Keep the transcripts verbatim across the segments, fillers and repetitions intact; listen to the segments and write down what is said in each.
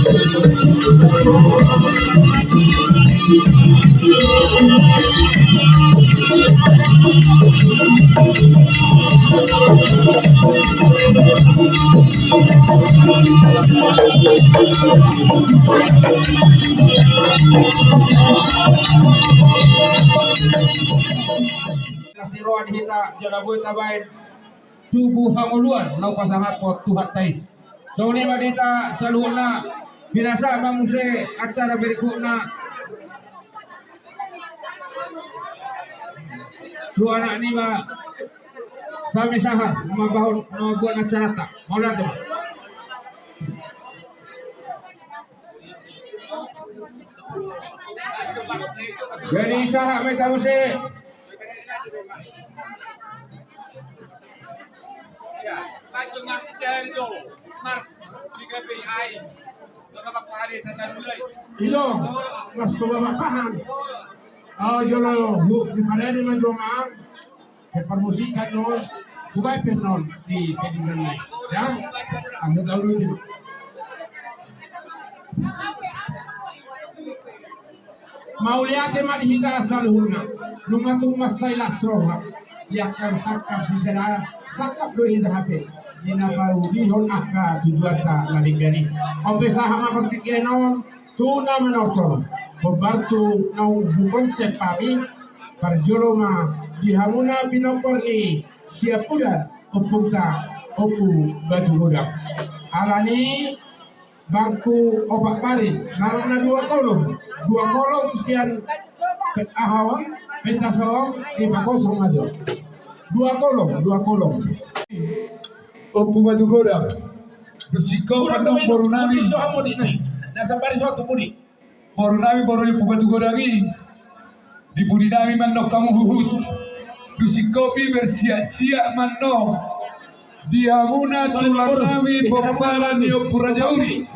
Las ni roha di hita jala boi tabaen tubu hangoluan na hupasahathon Tuhanta i. Songon i ma di hita saluhutna, binasahat ma muse acara berikutna tu anak niba Sami Sahar mambahen na mambuat acaranta. Mauliate ma. Jadi sahat ma hita muse. I do, mas coba bapahan. Oh, jolo, bu, di parade ma jolo, Mang. Sepermusikan non, bukan pe non di sedingan ni. Ya, asa tahu dulu. Mauliate ma di hita saluhutna. Nunga tung mansai las roha. Ia kan sangkap sisera, sangkap do inda hape. Di na paruhon angka tujuanta na denggan i. On pe sahat ma partingkian on. Tu na manortor, hombar tu na umbuhon sian hami, parjolo ma di hamuna pinompar ni siapudan ompunta Ompu Batugodang. Alani bangku opat baris, nang na dua kolom, dua kolom sian pe-, aha on, pentas on, dipakosong aja. Dua kolom, dua kolom. Ompu Batugodang. Bersikopan dong boru nami. Na sambari sotu pudi. Boru nami, boru ni Ompu Batugodang i. Di pudi nami mandok hamu huhut. Bersikopi bersiap-siap mandok. Di hamuna tulang nami pomparan ni Ompu Raja Uri.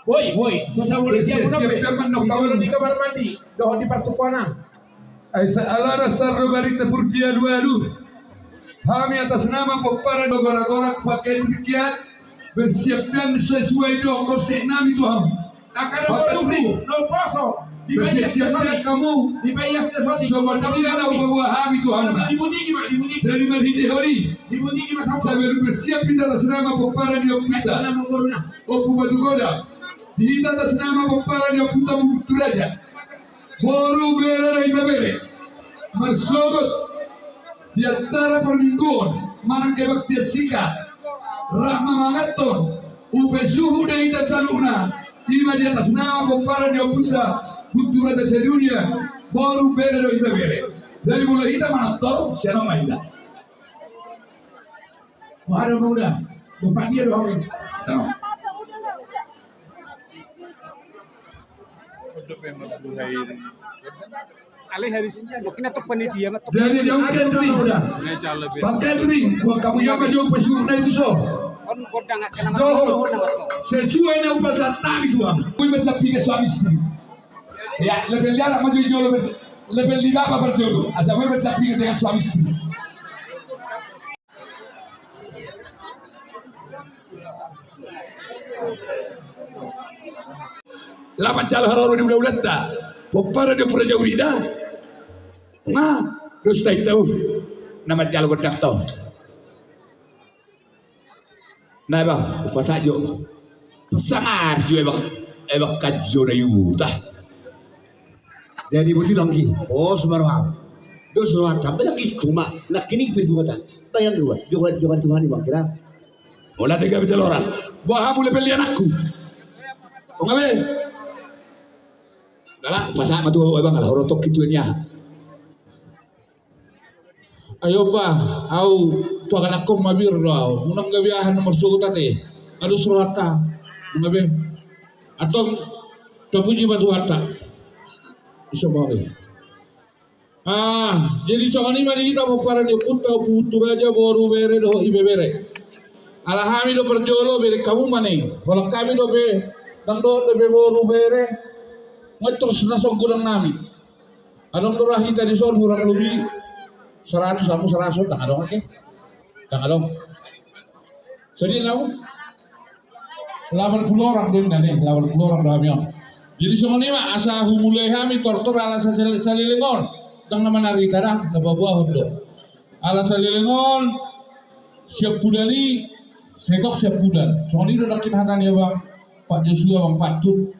Woi, woi, tu sabola siap-siap mandok hamu di kamar mandi. Dohot di partukoan. Ai sa-, alana sar do barita purdia dua alu. Hami atas nama pomparan do gora-gora pakai trikian, bersiap dan sesuai do konsep nami tu hamu. Pakai trikian. Bersiap-siap dan kamu. Sobat dia na upabuha hami tu hamu. Jadi marhite holi. Sebelum bersiap hita atas nama pomparan ni ompunta Ompu Batugodang. Di hita atas nama pomparan ni ompunta Ompu Raja. Boru, bere dohot ibebere. Marsogot di antara parmingguon manang kebaktian singkat. Rap mamangathon upa suhut di hita saluhutna. I ma di atas nama pomparan ni ompunta Ompu Raja Sedunia. Boru, bere dohot ibebere. Jadi molo hita manortor, sian on ma hita. Wah, ada pemuda. Bapak dia doang. Sama. Ale harus, mungkin untuk panitia mah. Jadi dia mungkin tadi. Bang Henry, gua kamu yang maju pesuruh itu so. On godang akan nama. Sesuai na upasahat nami tu hamu. Kui berdampingan suami istri. Ya, lebih lihat maju jolo, lebih lihat apa berjodoh. Asal kui berdampingan dengan suami istri. Lapan jala haroro di ula-ulanta. Pomparan ni Ompu Raja Uri da. Ma, dos ta hita. Na manjalo gondang to. Na bang, upasahat jo. Pasangar jo ebang, ebang kan jo na iuta. Jadi boti dangki, oh, sumaroham. Dos rohanta, bedang ikku ma, nakini pir buatan. Bayang dua, jokan, jokan Tuhan di bangkira. Mauliate gabe jala horas. Boha hamu lepel ni anakku. Ongabe. Dala, pasahat ma tu ebang, ala horotok itu ni aha. Ayo ba, au tu angka anakkon ma bir do au. Unang gabe aha na marsogot ate. Adus rohanta. Nunga be. Antong tapuji ma Tuhanta. Iso ma be. Ah, jadi songon i ma di hita pomparan ni ompunta, Ompu Raja, boru, bere dohot ibebere. Ala hami do parjolo, bere hamu ma ne. Holan hami dope, ndang dohot dope boru, bere. Nga torus na songon godang nami. Adong do ra hita dison hurang lobi saratus, hamu saratus, ndang adong ate. Ndang adong. Jadi namu. Lapan pulu orang do inna, ne, lapan pulu orang do hami on. Jadi songon i ma asa humulai hami tortor ala sa-, sa-, saleleng on. Ndang na manari hita da, na paboahon do. Ala saleleng on, siampudan i, sai gok siampudan. Songon i do nangkin hata ni abang Pak Joshua, Bang Pantun.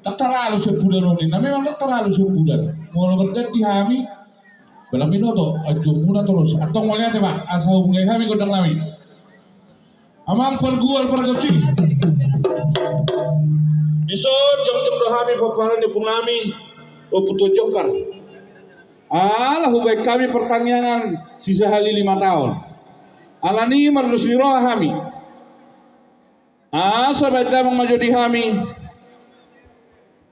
Ndang taralo siampudan on i, na memang ndang taralo siampudan. Molo marganti hami, balang binoto, ajo muna torus. Antong mauliate ma, asa humulai hami gondang nami. Amang pargual pargonsi. Dison jongjong do hami pomparan ni ompu nami, Ompu Tuan Jongkar. Ala hubaen hami partangiangan sisahali lima taon. Alani i mardos ni roha hami. Asa baen damang ma jo di hami.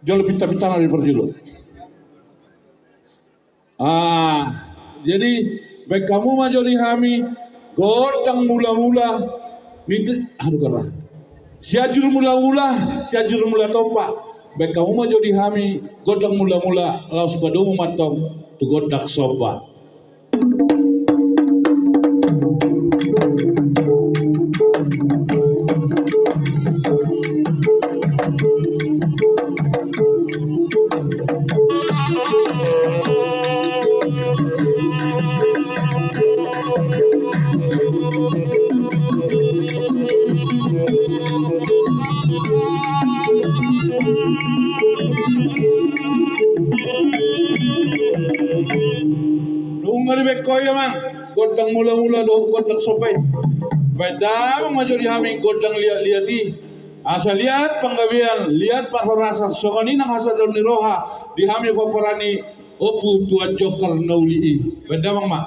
Jolo pinta-pinta na di parjolo. Ah, jadi baen hamu ma jo di hami gondang mula-mula. Nit-, aduh, kara. Sianjur mula-mula, Sianjur Mula Tompa. Baen hamu ma jo di hami gondang mula-mula, laos padomu ma antong tu gondang somba. Nunga dibaen ho i, amang. Gondang mula-mula dohot gondang somba i. Baen damang ma jo di hami gondang liat-liat i. Asa liat panggabean, liat parhorasan, songon i nang hasadaon ni roha di hami pomparan ni Ompu Tuan Jongkar na uli i. Baen damang ma.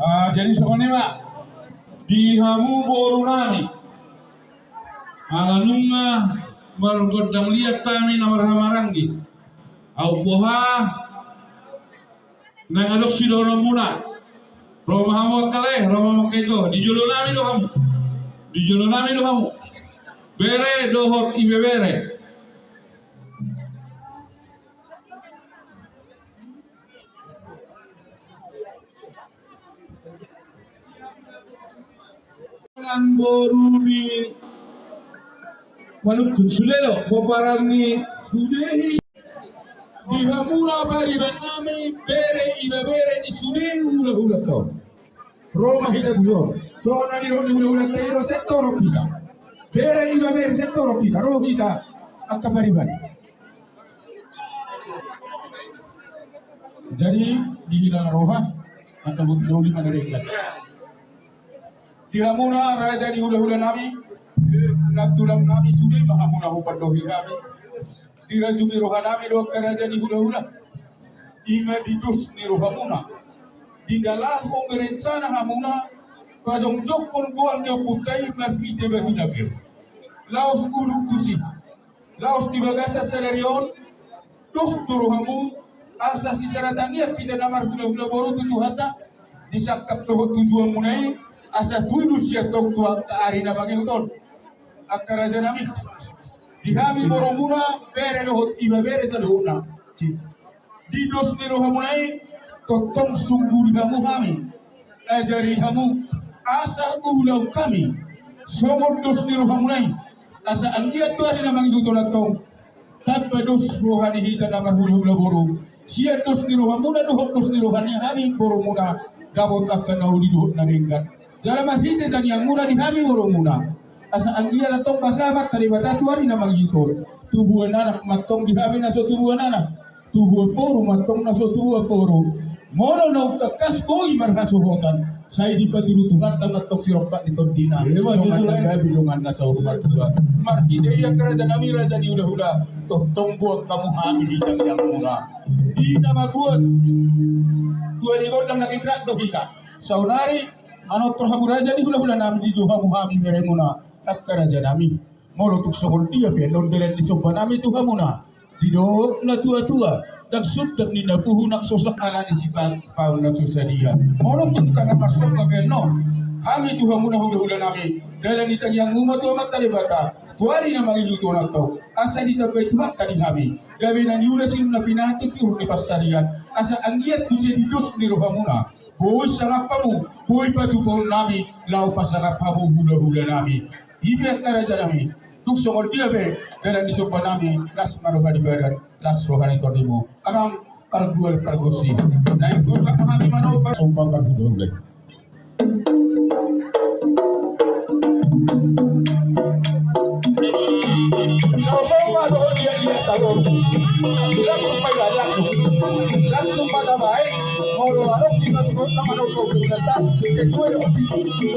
Ah, jadi songon i ma di hamu boru nami. Ala nunga margondang liat hami na marhahamaranggi. Au boha nang adong sidohononmuna. Ro ma hamu angka lae, ro ma hamu angka ito. Di jolo nami do hamu. Di jolo nami do hamu. Bere dohot ibebere. Boru ni Manukun, sude do pomparan ni sude i. Di hamuna pariban nami, bere ibebere ni sude hulahulanta on. Ro ma hita tu son. Songon na nidok ni hulahulanta i, ro, sai torop hita. Bere ibebere, sai torop hita. Ro hita angka pariban. Jadi, di hita na roha, angka boti doli mana denggan. Di hamuna raja ni hulahula nami, nantulang nami, sude ma hamuna hupandohi hami. Dirajumi roha nami do angka raja ni hulahula. Ima di dos ni rohamuna, di na laho berencana hamuna pajongjongkon goar ni ompunta i marhite batu nangger. Laos uluk tusi. Laos di bagasan sadari on, dos do rohamu, asa sisada tangiang hita na marhulahula boru tu Tuhanta, disangkap dohot tujuanmuna i, asa tudu sian tong tu angka ari na mangihut on. Angka raja nami, di hami borumuna, bere dohot ibebere saluhutna. Di dos ni rohamuna i, tongtong sunggu di hamu hami, ajari hamu, asa ulaon hami songon dos ni rohamuna i, asa anggiat tu ari na mangihut on antong tamba dos roha ni hita na marhulahula boru, sian dos ni rohamuna dohot dos ni roha ni hami borumuna, dapot angka na uli dohot na denggan. Jala marhite tangiangmuna di hami borumuna, asa anggiat antong pasahat ma Debata tu ari na mangihut on. Tubuan anak ma antong di hami na so tubuan anak, tubuan boru ma antong na so tubuan boru. Molo naung tangkas boi marhasohotan, sai dipatudu Tuhanta ma antong sirompak ni tondina. Ima tutu, dongan na saur matua. Marhite i angka raja nami, raja ni hulahula, tongtong boan hamu hami di tangiangmuna. Di na mambuat tua ni gondang na gingkrak do hita. Saonari, manortor hamu raja ni hulahula nami, dijou hamu hami beremuna, angka raja nami. Molo tung songon dia pe annon dalan ni somba nami tu hamuna, didok natuatua, ndang sundang ninna puhu nang so sahali ni sipaon na so sadia. Molo tung tangkas marsomba pe annon hami tu hamuna hulahula nami, dalan ni tangiangmuna tu Amanta Debata tu ari na mangihut on antong, asa ditambai Tuhanta di hami gabe na niula sinur na pinahan tu tiur ni pansarian, asa anggiat muse di dos ni rohamuna boi sangap hamu, boi patupaon nami laho pasangap hamu hulahula nami. I pe angka raja nami, tung songon dia pe dalan ni somba nami, las ma roha ni badan, las roha ni tondimu. Amang pargual pargonsi, naeng turpuk hami manomba somba parhulahula. Langsung ma dohot dia dia tahu. Langsung ma, langsung. Langsung ma tabaen. Molo adong sipatupaon na manongko, sesuai dengan tinggi.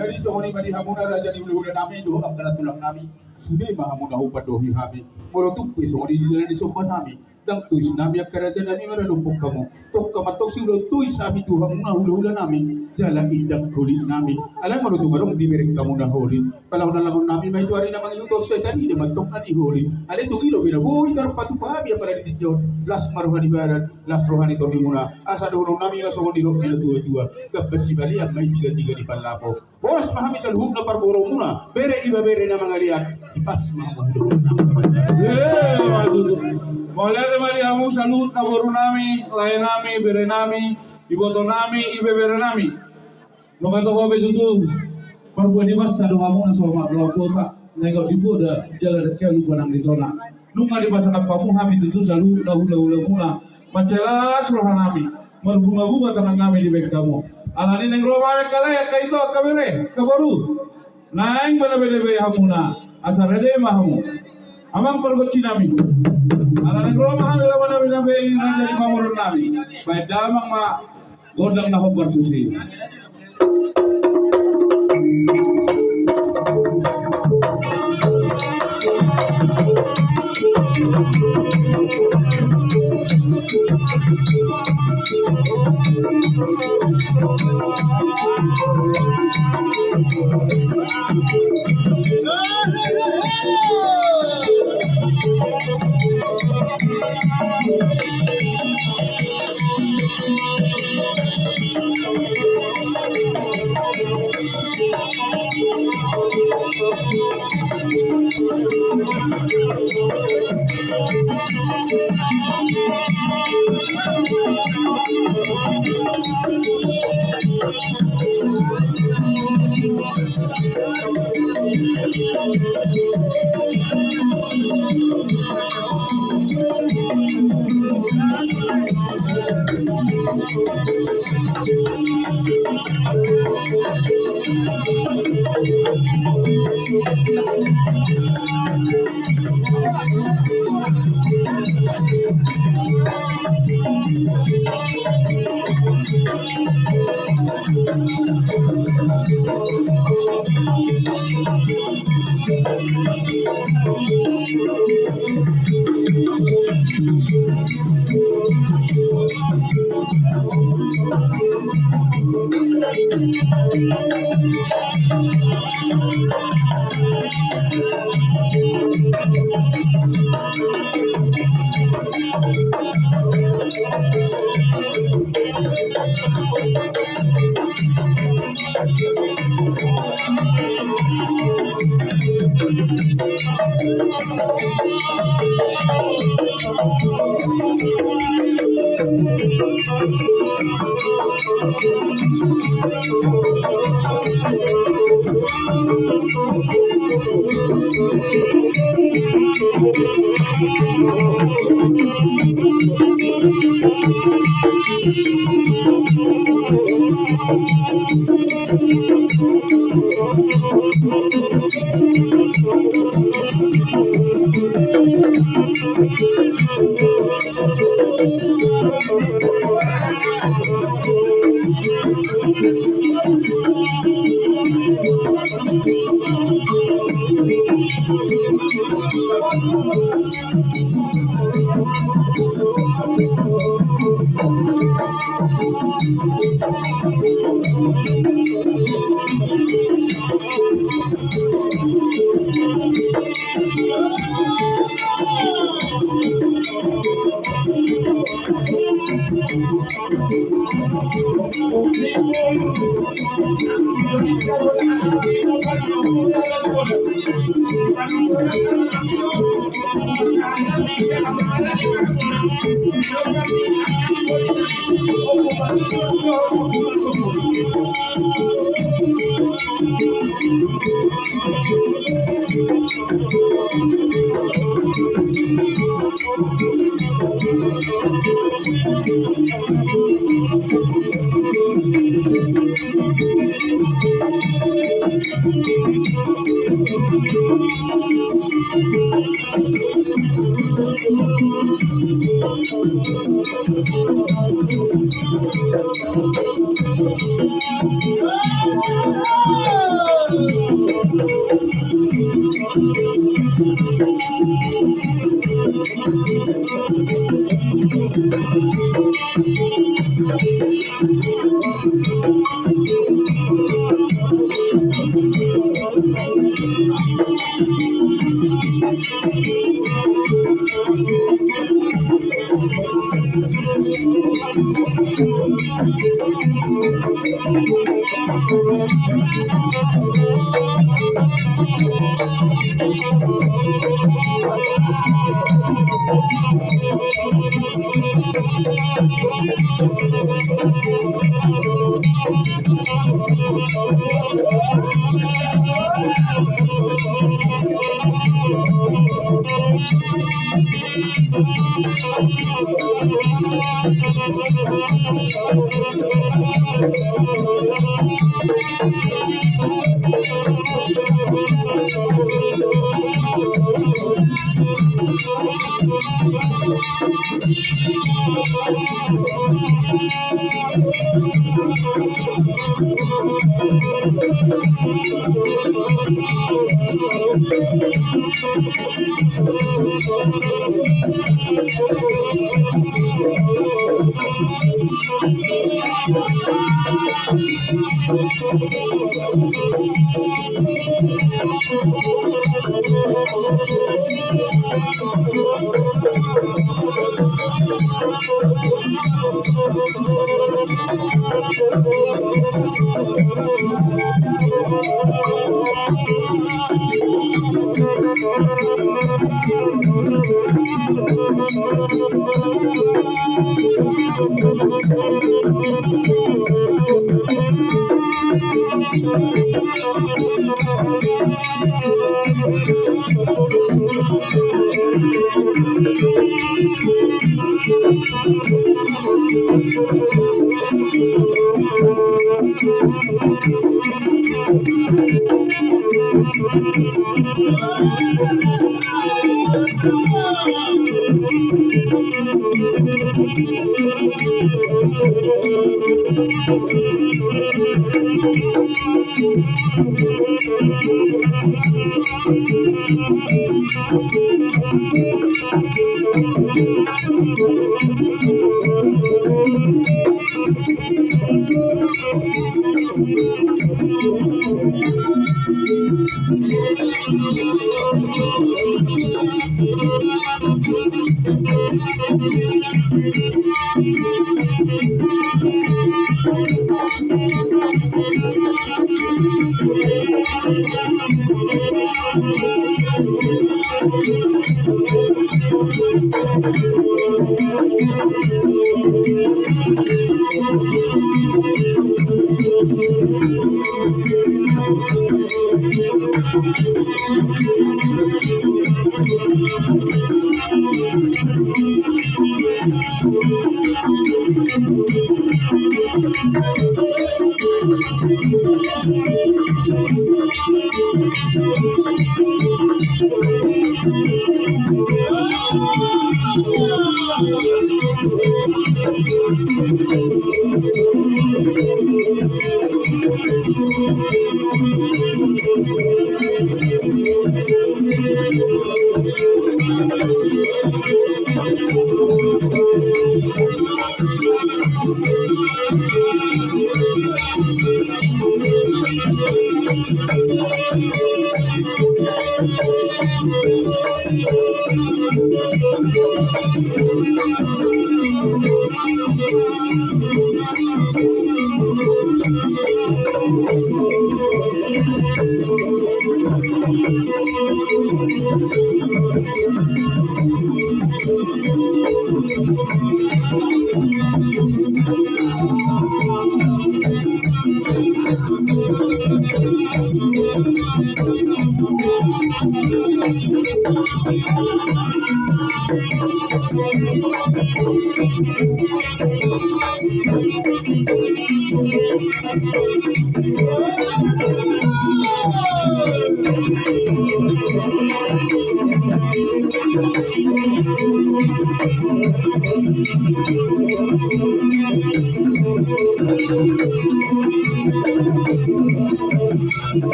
Jadi songon i ma di hamuna raja ni hulahula nami dohot angka na tulang nami. Sude ma hamu na hupandohi hami. Molo tung pe songon i di dalan ni somba nami, ndang tois nami angka raja nami mandapothon hamu. Tongka ma antong siula tois hami tu hamuna hulahula nami jala indang holit nami. Alai molo tung adong dibereng hamu na holit, palahonon nami ma i tu ari na mangihut on, sai tarida ma antong na di holit. Alai tung i do beda boi tarpatupa hami apala di tingki on. Las ma roha ni badan, las roha ni tondimuna. Asa dohonon nami ma songon nidok ni na tuatua: Gambas sibalian ma i, tigatiga ni panlapo. Horas ma hami saluhutna parboruonmuna, bere ibebere na mangalean, dipas ma hamu hulahula nami. Mauliate ma di hamu saluhutna boru nami, lae nami, bere nami, iboto nami, ibebere nami. Nunga toho be tutu, parbue ni basa do hamuna so marloak kota, na ingot di poda jala dengke lupa nang di tona. Nunga dipasahat hamu hami tutu saluhutna hulahulamuna. Mansai las roha nami, marbungabunga tangan nami dibahen hamu. Alani naeng ro ma angka lae, angka ito, angka bere, angka boru. Naeng ma na bere be hamuna, asa rade ma hamu. Amang pargonsi nami, alani naeng ro ma hami laho manabinabei raja ni pamoruon nami. Bahen damang ma gondang na hombar tusi.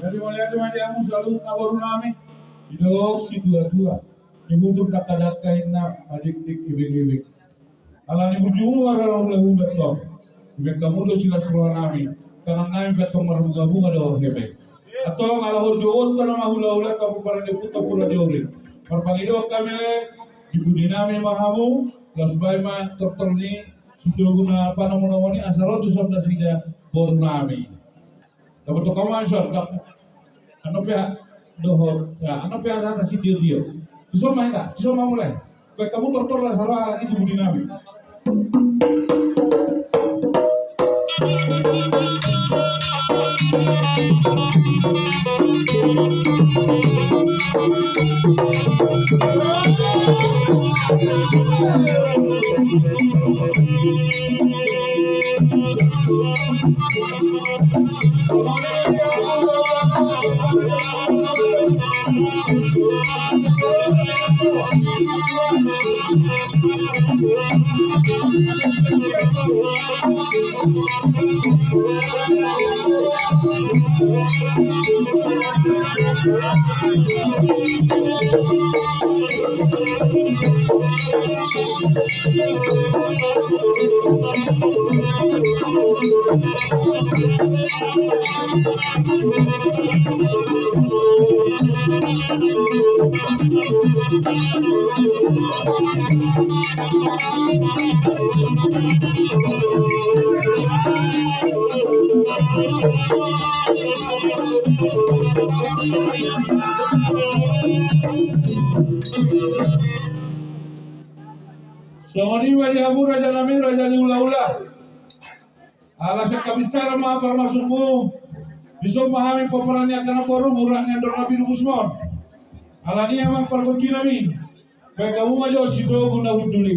Jadi mauliate ma di hamu saluhutna boru nami, didok situa-tua, dihutur dangka-dangka inna madikdik ibeg-ibeg. Alani burjumu ma ra hula-hula tong. Dibaen hamu do silas roha nami, tangan nami pe tong marbunga-bunga do hepeng. Antong ala horjuhon tona ma hula-hula hamu parade puta pura di ori. Marpangidoan hami le, di pudi nami ma hamu, laos baen ma tortor ni sitogu na panomu-nomu i asa ro tu son nasida boru nami. Dapot do kamu ansor, dapot. Ano pea dohot, ya, ano pea sata si tio-tio. Tuson ma hita, tuson ma mulai. Baen hamu tortor las roha lagi di pudi nami. Songon i ma di hamu raja nami, raja ni hula-hula. Ala sian habisaran ma parmasukmu, dison ma hami pomparan ni angka namboru, murah ni andor na pinupusmon. Alani i amang pargonsi nami, baen hamu ma jo sitogu na hundul i.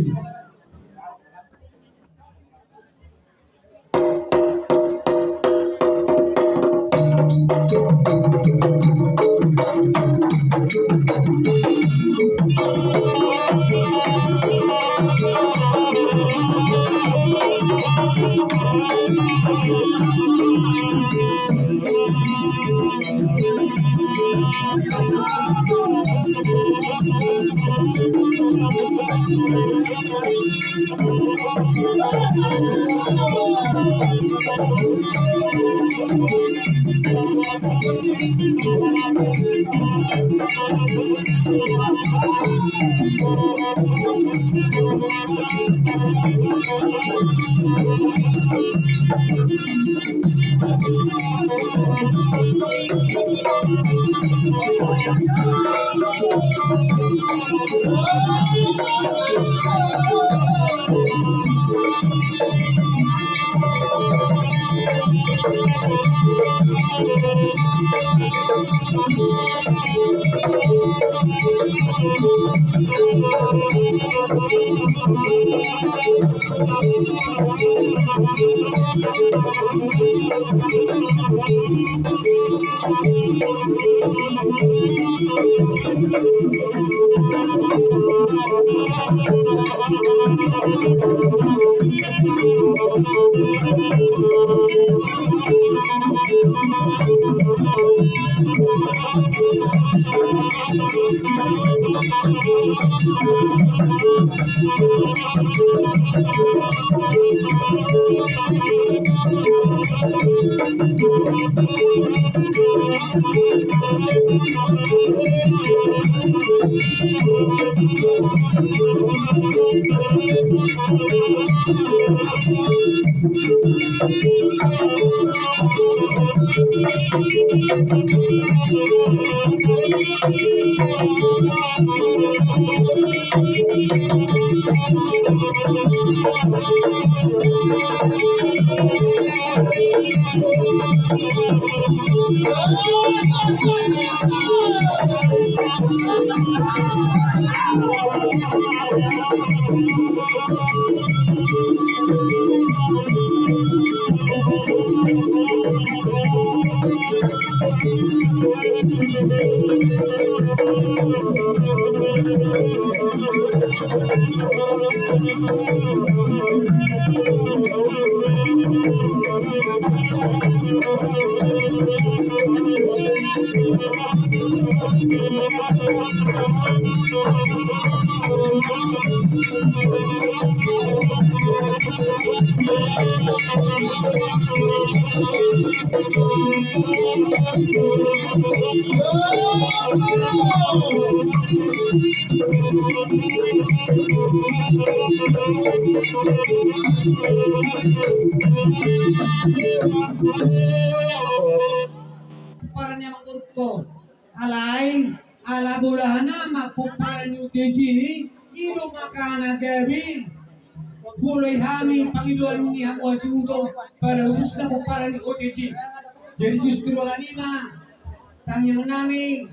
Pomparan ni amangborungkon. Alai ala bolahan ma pomparan ni O T J i, i do makana gabe mulai hami pangidoan ni hamu hasuhuton pada khususna pomparan ni O T J. Jadi justru ala ni i ma tangiangnami